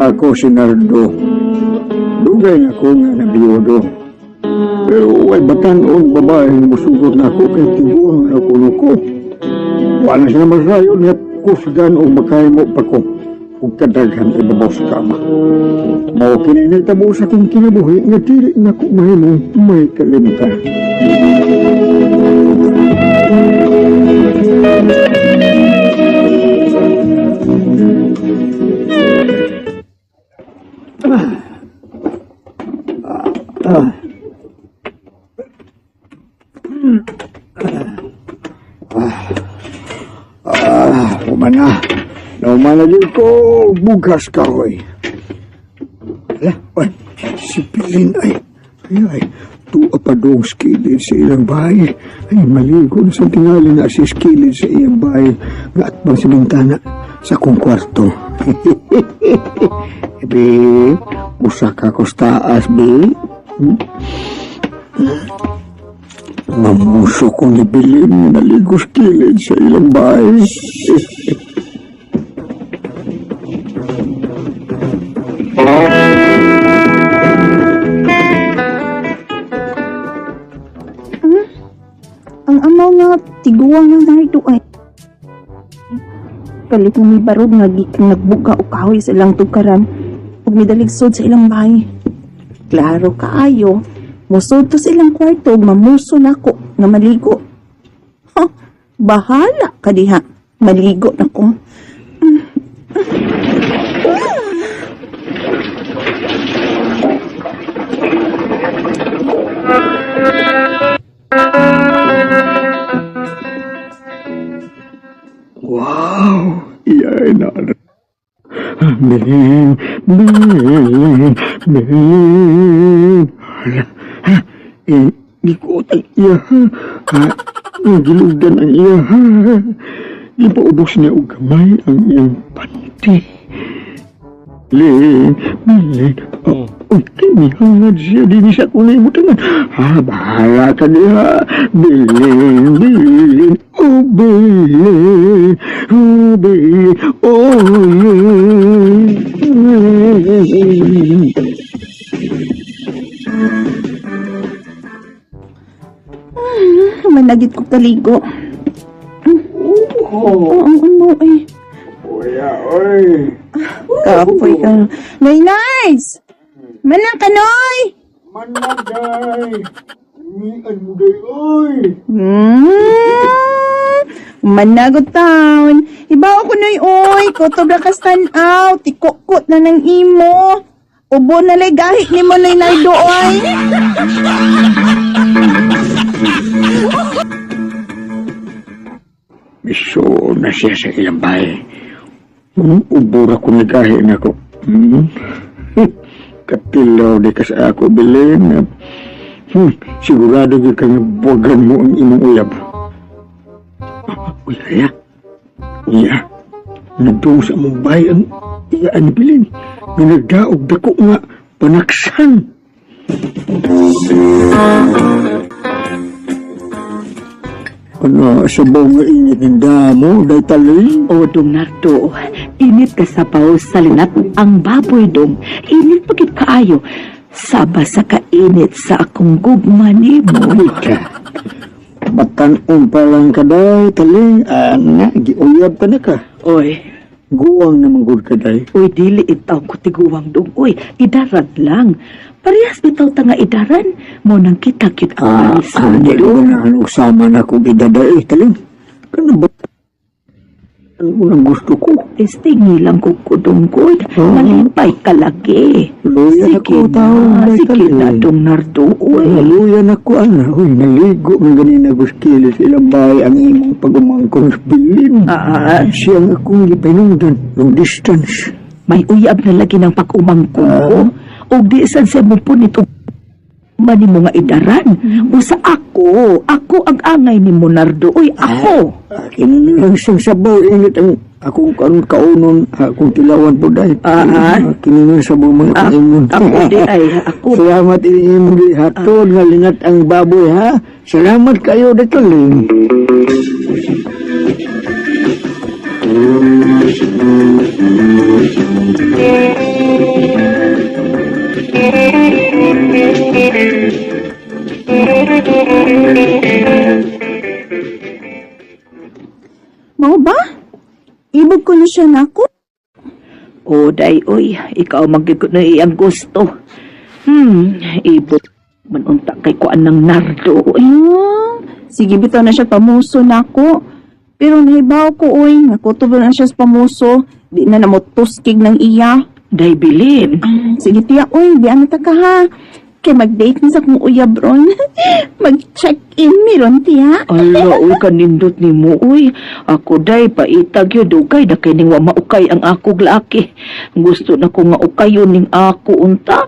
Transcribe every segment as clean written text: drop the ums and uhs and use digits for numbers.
Ako si Nardo. Dugay na ko nga nabiyudo. Pero way batan-on babae musugot na ako kay tiguang na kuno ko. Wala siya masayon nga kusgan o makahimo pa ko ug kadaghan ibabaw sa kama. Mao kini nahitabo sa akong kinabuhi nga dili na ko mahimong may kalimutan. Ah, humana. Naumana din ko, bugas ka, hoy. Ala, oy, si Pilin ay, ay, ay, tuwa pa dong skilid sa ilang bahay. Ay, maligo na sa tingali na si skilid sa iyang bahay. Nga at bang sa bintana sa akong kwarto. Be, usa ka ko sa taas, be. Mamuso ko ni Bilin nga naligo sa kilid sa ilang bahay. Ang amaw nga tiguang nga Nardo ay. Kalit mo may barog nga gikan nagbuga o kahoy sa ilang tugkaran ug midaligsod sa ilang bahay. Klaro kaayo, mosud to sa ilang kwarto ug mamuso nako nga maligo. Ha, bahala ka diha. Maligo na ko. Wow! Iyay na. Bilin, bilin, bilin. Hala, ha? Eh, gikuot ang iya, ha? Ha? Gilugdan ang iya, ha? Gipaubos niya og gamay ang iyang panty. Bilin, bilin. Oh, uy, mihangad siya din sa kulay mo tangan. Ha, bahala ka niya. Bilin, bilin, oh, bilin, oh, bilin, oh, yeah. Managit ko kaligo. Oh, Oo, ang amaw ay. Oya, oy. Kapoy ka. Nay, nice! Manang kanoy! Managay. Mian mo day, oy. Managot town. Ibaw ko noy oy, kutob ra ka stand out, tikukot na ng imo. Ubo na lay gahi nimo noy Nardo oy. Miso na siya sa ilang bahay. Ubura ko nagahin ako. Hmm? Katilaw di ka sa ako, Bilin. Sigurado gyud ka nga buwagan mo ang imong uyab. Uy, aya. Uya. Nagduong sa among bahay ang iya ni Bilin. Nga nagdaog dako nga panaksan. Ano, sabaw nga init ng damo, day taling. O, Dong Nardo, init ka sa paw sa linat ang baboy, Dong. Init pagit kaayo. Saba sa kainit sa akong gugma nimo. Ika. Batan-on pa lang ka day, taling. Ana, giuyab ka na ka. Oy, Guwang naman gud ka day. oy, dili itaw ko tiguwang, Dong. Oy, idaran lang. Parehas bitaw ta nga idaran. Mo nang kita gyud ang parisan, Di ko Dong. na ano, sama na kong idaday, taling. Kano ba? Ano nang gusto ko? Testingi lang ko ko, Dong, gud. Oo. Malipay ka lagi. Luya na Sige ko, tao, na, day, sige na, taling. Dong Nardo. Oy. Naluya na ko, ana. Uy, naligo ng ganina guskili sa ilang bahay ang imong pagumangkong sa bilin. Siya ang akong gipinungdan, long distance. May uyab na lagi ng pag-umangkong ko. Og di sad sa mo punit og mani mo nga idaran. Usa ako, ako ang angay ni Monardo. Uy, ako. Akin na lang siyang sabaw, init ang akong karon kaunon, akong tilawan po dahil. Akin na lang sabaw mga kaimon. Ako di ay, ako. Salamat imong gihatod nga lingat ang baboy ha. Salamat kayo dito ling. O day oy, ikaw magyud na iyang gusto. Ibot man unta kay kuan ng Nardo oy. Ah, sige bitaw na siya pamuso nako. Pero nahibaw ko oy, nga kutob na siya sa pamuso, di na namotuskig ng iya. Day Bilin. Sige tiya oy, di ano ta ka ha. Kay mag-date ni sa kong uyab ron. Mag-check-in mi ron tiya. Ala, uy, kanindot ni mo, uy. Ako day, paitag yun, dugay na kay ning wa maukay ang akong laki. Gusto na ko nga ukayon ning ako unta.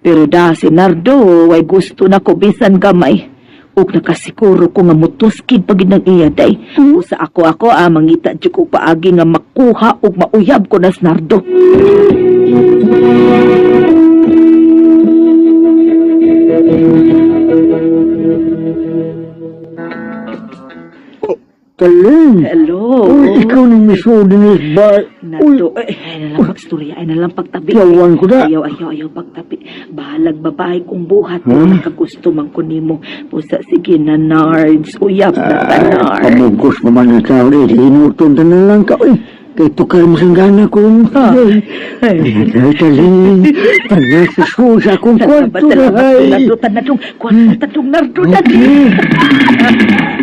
Pero da, si Nardo, way gusto na ko bisan gamay. Ug nakasiguro ko nga mutuskid pag ng iya day. Usa ako ako ah, mangita jud ko paagi nga makuha ug mauyab ko na si Nardo. Taling! Hello. Uy, ikaw ni Miss ba? Uy, Nardo, eh, ay na lang pagstorya, ay na lang pagtabi. Yawan ko na. Ayaw, ayaw, ayaw pagtabi. Bahalag babae kong buhat. Huh? Nakagusto man ko nimo. Pusa, sige na, Nards. Uyab na ka, Nards. Pamugos mo man ang tao eh. Hinuton na lang ka, uy. Kay tukar mo sang gana ko. Ah. Ay, taling. Panasuso sa akong Salamat, kwarto. salamat. Ay. Nardo, tanadong. Kwarto, tanadong, Nardo, dali. Okay.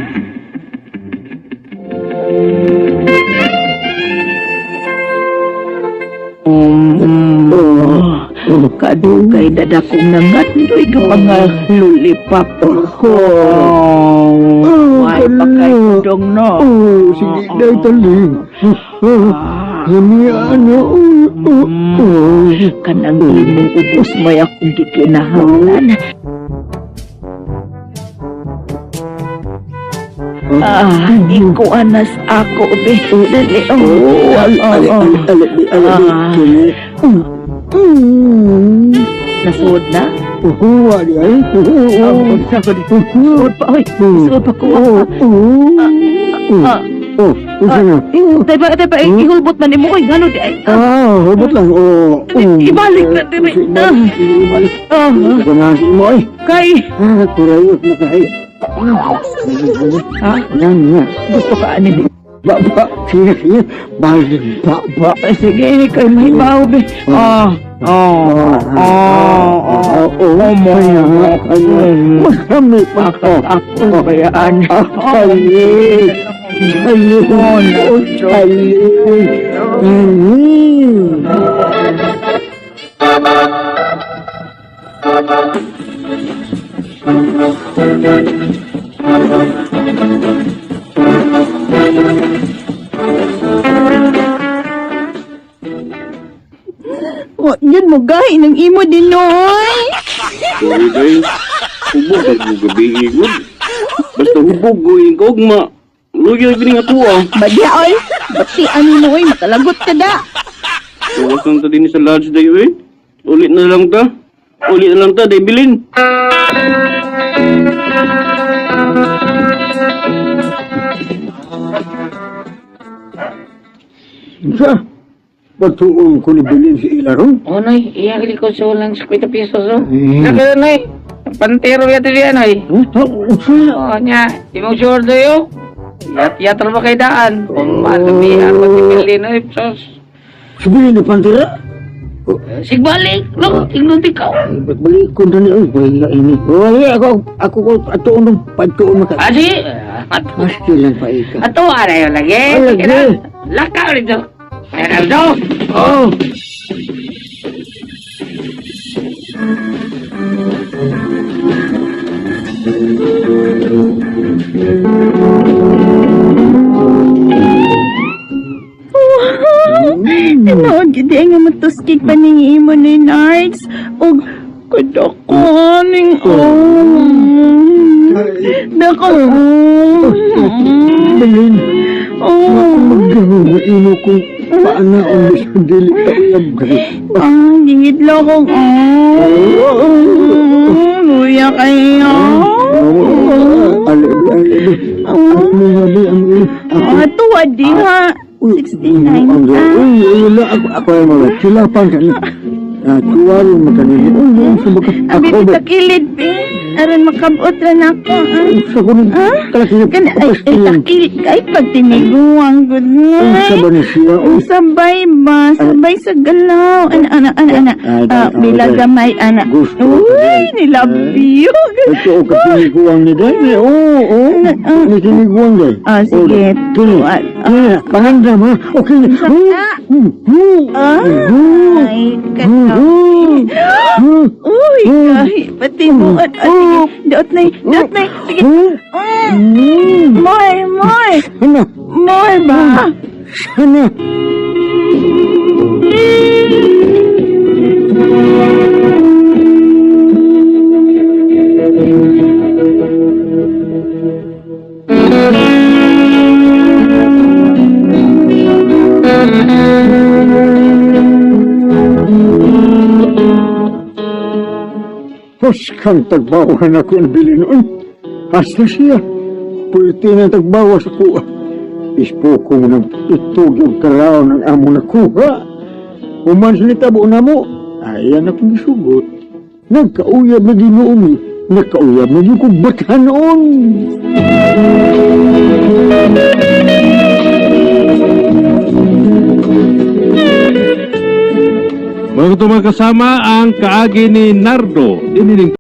Oh, kadugay dada kong nangandoy ka mga lulipap. Oh, Why pa kay kudong no? Oh, sige, day, taling. Ah. Kami ano, oh, oh, oh. Kanang imong ubos may akong gikinahanglan. Ah, ikuanas ako, be. Dali, oh. Oh, ali, ali, Oh, ali, ali, ali, Ah. ali, Nasuod na? Oh, ali, ay. Oh, unsa ko dito? Suod pa, oy. Suod pa ko. Oh, oh, Ah, oh, unsa na? Tay ba, tay ba, ihulbot na nimo, oy. Ngano di ay? Ah, hubot lang. Oh, oh. Ibalik na, diri. Ibalik, ibalik. Ah, Ito na si mo, ay. kay. Ah, kurayot na kay. Ha? Yan na. Gusto ka ani di? Ba, ba, sige, sige. Balik, ba, ba. Ah, sige, kay mahibaw, be. Ah, oh, oh, oh, oh, kaya, kaya. Masami pa Ako, ako. ako, bayaan. Ah, Taling. Taling. Oh, Oh, taling. Taling. Wa yun mo gahi ng imo din oy. Sorry, day. Hubog ang gabi igod. Basta hubog ko yung kaugma. Luya gini nga tuwa. Badya oy. Bati ani mo oy, matalagot ka da. Tuwas lang ta din sa lodge day, eh. Ulit na lang ta. Ulit na lang ta, day bilin. Sa, patuon ko ni Bilin si Ilaron. Oh, nay, iyang ko sa lang 50 pesos, oh. Eh. Nagano, nay? Pantero yata diyan, nay. Huh? Unsa? Oh, nya, imong sure dayo. Yat yat ba kay daan? Kung malabihan ko si Berlin, ay, sos. Si Bilin ni Pantera? Sigbalik, no, tingnan di ka. Ay, ba't balik ko na niya? Ay, wala ini. Wala, ako, ako, ko, atuon nung pagtuon maka. Adi, Maski lang pa ika. ato ara yo lagi. Ay, lagi. Lakaw rito. Bernardo! Oh! Wow! Tinuod gid ay nga matuskig pa ning imo ni Nards. Og kadako ning oh. Dako. Oh. Bilin, Oh. maggawa imo kung paana ang bisan dili ta uyab kay. Ah, gingidlo kong oh. Luya kayo. Ali, ali, ali. Ang mga bi, ang ako. Ah, tuwa di ha. Uy, 69 ang ka. Uy, wala ako ako ay mga sila pang kanila. Ah, tuwaro mo kanila. Uy, ang sabaka. Abi, Ako ba? takilid, be. Aron makabot ra nako. Ah. Unsa ko ni kalaki nga Kana ay, ay pastilan? takil kay pagtiniguang gud Unsa ba ni siya? Uy, Sabay ba? Sabay sa galaw. Ana, ana, ana, ana. Ay, Ah, ay, bila ay. gamay, ana. Gusto ko Uy, day. nilove you. Ito o katiniguang ni Day. Oo, oo. Ni tiniguang Day. Ah, sige. Kini. Ah, Kini, pangandam ha. Okay. Ah, Ay, kataw. Uy, ay, pati mo. Ah, sige, daot na, daot na. Sige. More, more. Ano? More ba? Ano? Huskang tagbawan ako ang bilin noon. Hasta siya. Pwede na tagbawa sa kuha. Ispo ko ng itog yung karaon ang amo nakuha. Human sa nitabo na mo. Ayan akong gisugot. Nagkauyab na ginoon eh. Nagkauyab na yung kubatan noon. Mga kasama ang kaagi ni Nardo. Iniling